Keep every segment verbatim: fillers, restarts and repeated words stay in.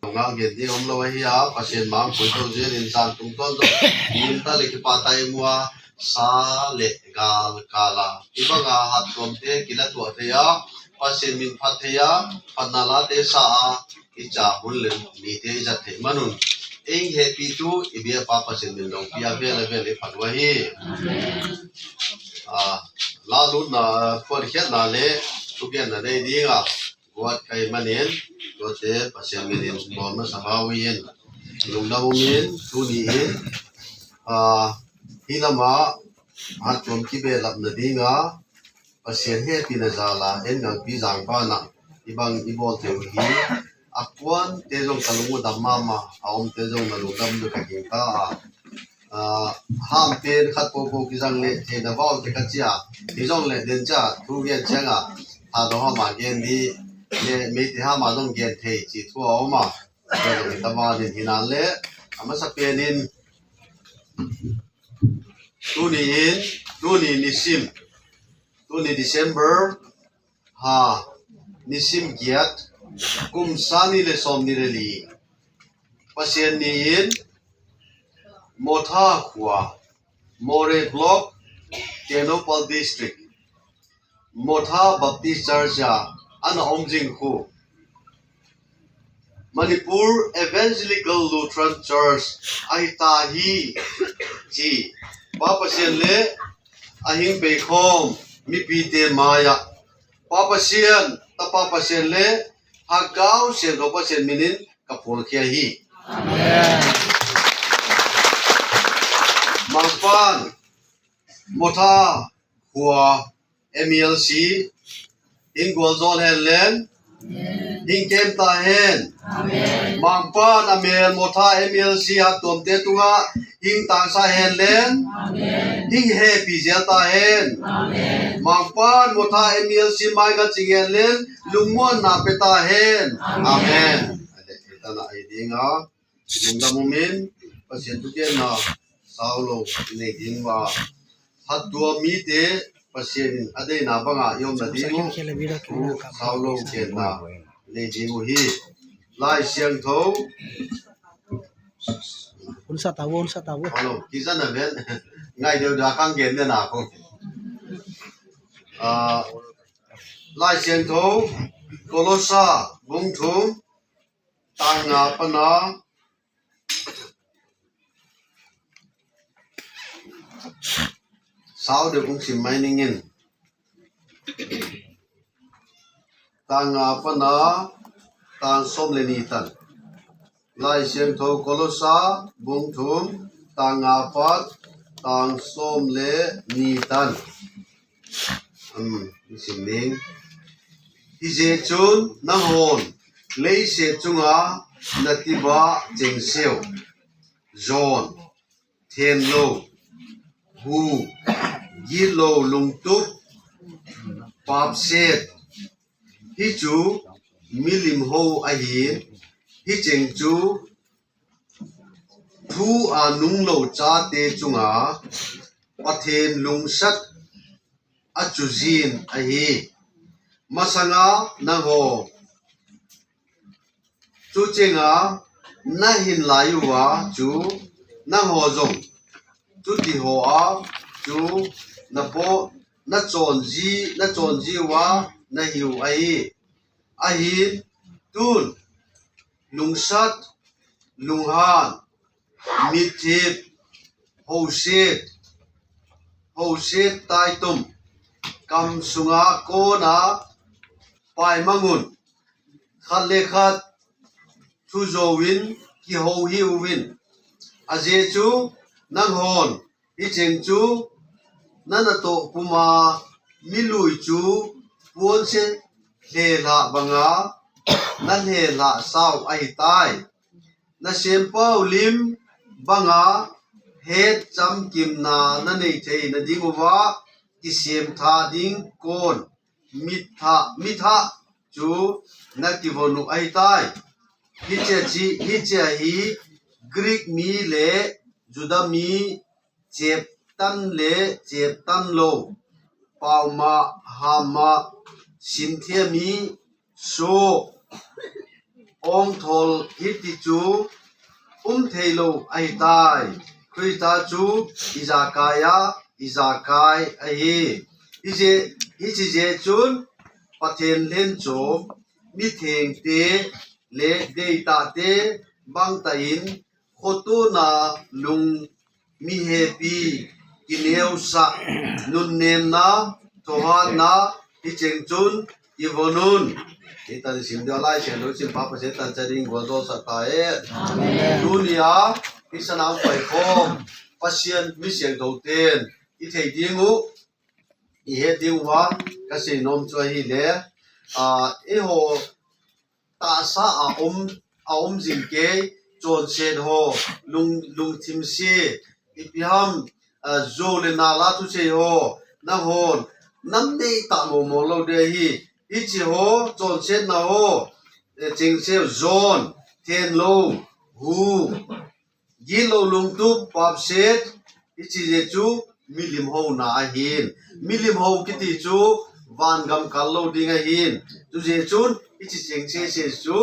Ngal gen ding umlou ahi a, Pathen mang pui to jin in jan tung ton to. Lim ta le kipah ta i mu a, sa le gal kala. I banga hat tuam te kila tua thei a, Pathen min phat thei a, phatna la te sa a, i cha hun le ni te i jat thei manun. Eng hepi tu i bia pa Pathen min long pia vel vel i phat wa hi. A, la lut na, khuan khiat na le, tu gen na nei ding a. Guat kai manin, tuate Pathen minin bol masa hau in, lungdam umin, tuni in, a, hi lama, hat tuam kibe lap na dinga, Pathen hepi na jala, en ngang pi jang pa na, i bang i bol te u hi, a kuan te jong ka lung u dam mama, a om te jong na lungdam du ka ging ta a. A, ham pen khat po po kijang le, thei na vau te ka chia, hi jong le den cha, thu gen chang a, tha do hama gen di, le, me te hama dong gen thei, chi thu a oma, gen le ta ma din hi na le, a masa pen in, tuni in, tuni nisim, tuni December, ha, nisim giat, kum sani le som ni le li. Pathen ni in, Motha khua, Moreh Block, Tengnoupal District, Motha Baptist Church a, ana om jing khu. Manipur Evangelical Lutheran Church, ahi ta hi, chi. Pa Pathen le, ahing pei khom, mi pi te maya. Pa Pathen, ta Pa Pathen le, ha gau sen do Pathen minin, ka pol kia hi. Amen. Mangpan, Motha, khua, M E L C, hing gual zol hen len, hing kem ta hen. Mangpan a mel Motha M E L C hat tuam te tunga, hing tangsa hen len, hing hepi zel ta hen. Mangpan Motha M E L C mai nga ching hen len, lungmuan na pe ta hen. Amen. Ade, ita na ai dinga. Lungdam umin, Pathen thu gen na, sao lo, nei ding uva. Hat tuam mi te, Pathen in, a dei na banga, i om na ding u, u, sao lo, gen na, nei ding u hi. Lai Siangtho. Hun sa ta vo, hun sa ta vo. Alo, ki sa na ven. Ngai deu da kang gen na na ko. Ah, Lai Siangtho, Kolosa, bung thum. Tang nga pana. Sao de kung sim mai ning in. Tang nga pana, tang som le ni tan. Lai Siangtho Kolosa, bung thum, tang nga pat, tang som le ni tan. Um, sim ning. Hijeh chun nanghon, leiset chunga natiba cheng seo. Jon, thenlo, hu, gitlo, lungtup, papset. Hichu milim ho ahin, hicheng chu thu a nunglo chate chunga Pathen lungsat a chujin ahi. Masanga nangho chuchenga nahin lai uva chu nangho jong chuti hoa chu napo nachonji, nachonji uva nahiu ahi. Ahin tun lungsat, lunghan, mitthip, houset, houset taitum, kam sunga kona paimangun, khat le khat thujouvin kihouhiuvin. Ajeh chu nanghon hicheng chu nanatoh puma milui chu puonse lhehlah banga nalhehlah sau ahitai. Nasempau lim banga hetchamkimna nanei theina dinguva kisemthah ding kon mitthah, mitthah chu nakivon u ahitai. Hichea chi, hichea hi Greek mi le Juda mi cheptan le cheptan lou, paoma, hama, simthia mi, so, ongthol hiti chu umtheilou ahitai. Christa chu ijakai a ijakai ahi. Hiche jeh chun Pathen lhenchom, mithengte le deitahte bangtah in, khotona lung mihepi, kineosah, nunnemna, thohhatna, hicheng chun kivon un. Hitan sim deu lai chen lo chen pa pa se tan cha ding gol dol sa ta e. Tunia, isanam pai khom, Pasian mi siang thou ten ithei ding u, ihet ding uva kasei nom chu ahile, a, eiho tahsa a um, a um jing kei, chonset ho, lung, lungthim se, ipi ham, a, jo le nal a thusei ho, nahon nam nei tah mo mo lou ding ahi. Hiche ho, chonsetna ho, eh, chengse, jon, thenlou, hu, gitlou lungtup, papset, hiche jeh chu milim houna ahin. Milim hou kiti chu vangam kal lou ding ahin. Chujeh chun hiche chengse se chu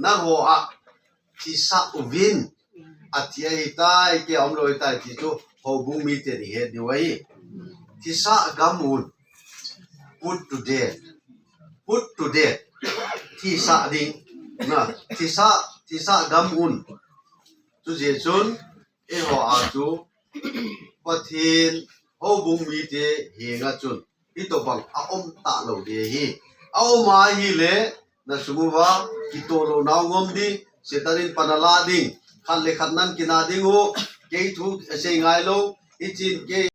nangho a thisah uvin, athi ahitai, kei a umlou ahitai ti chu houbung miten ihet diu ahi. Thisah gam un. Put to death. Put to death. Thisah ding. Na, thisah, thisah gam un. Chujeh chun, eiho a chu, Pathen houbung mite henga chun, hitobang a um talou ding ahi. A um ahile, nasung uva kitoh louna um ding, Satan in pan ala ding, khat le khat nan kina ding u, kei thu asei ngailou, hichin kei